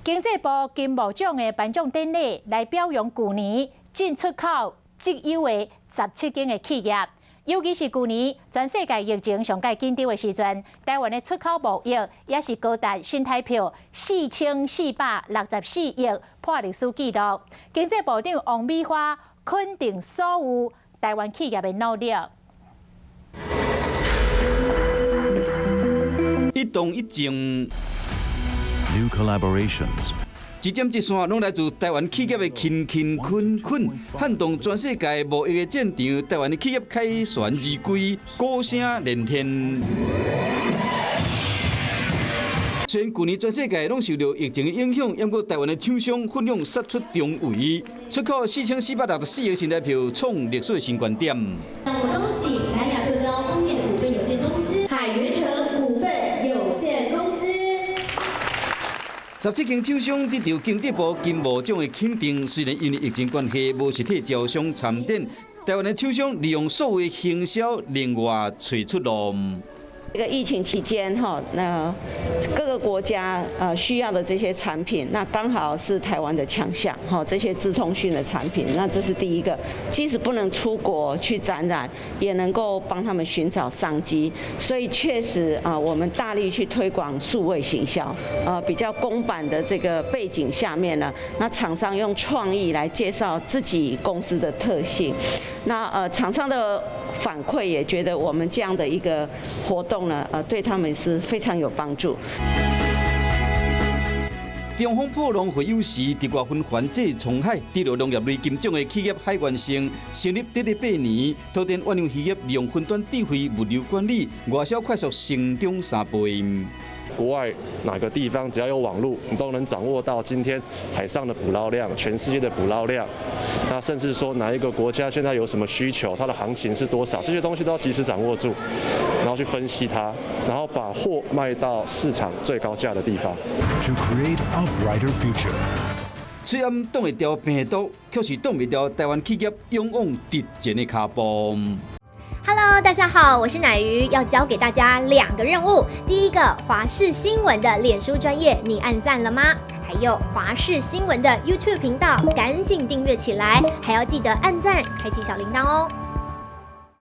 經濟部金貿獎的頒獎典禮來表揚舊年進出口績優的17間的企業，尤其是舊年全世界疫情上蓋緊張的時陣，台灣的出口貿易也是高達新台票4464億，破歷史紀錄。經濟部長王美花肯定所有台灣企業的努力。一動一靜，New collaborations，一針一線攏來自台灣企業的勤勤懇懇，撼動全世界貿易的戰場。台灣的企業凱旋而歸，鼓聲連天。雖然舊年全世界攏受著疫情的影響，毋過台灣的廠商奮勇殺出重圍，出口4464億新台票，創歷史新高點。讓我們恭喜南亞塑膠工業股份有限公司、海源城股份有限公司。17間廠商得著經濟部金貿獎的肯定，雖然因為疫情關係無實體招商參展，台灣的廠商利用數位行銷，另外揣出路。這個疫情期間，哈，那各個國家需要的這些產品，那剛好是台灣的強項，哈，這些資通訊的產品，那這是第一個。即使不能出國去展覽，也能夠幫他們尋找商機。所以確實啊，我們大力去推廣數位行銷，比較公版的這個背景下面呢，那廠商用創意來介紹自己公司的特性，那廠商的反饋也覺得我們這樣的一個活動呢，對他們是非常有幫助。長風破浪會有時，佇外紛繁濟滄海，得著農業類金獎的企業海源城，成立短短8年，桃電遠洋漁業利用雲端智慧物流管理，外銷快速成長3倍。國外哪個地方只要有網路，你都能掌握到今天海上的捕撈量、全世界的捕撈量。那甚至說哪一個國家現在有什麼需求，它的行情是多少，這些東西都要及時掌握住，然後去分析它，然後把貨賣到市場最高價的地方。 To create a brighter future。雖然擋會牢病毒，卻是擋袂牢台灣企業勇往直前的跤步。 Hello，大家好，我是奶魚，要交給大家兩個任務。第一個，華視新聞的臉書專頁，你按讚了嗎？還有華視新聞的 YouTube 頻道，趕緊訂閱起來，還要記得按讚，開啟小鈴鐺哦。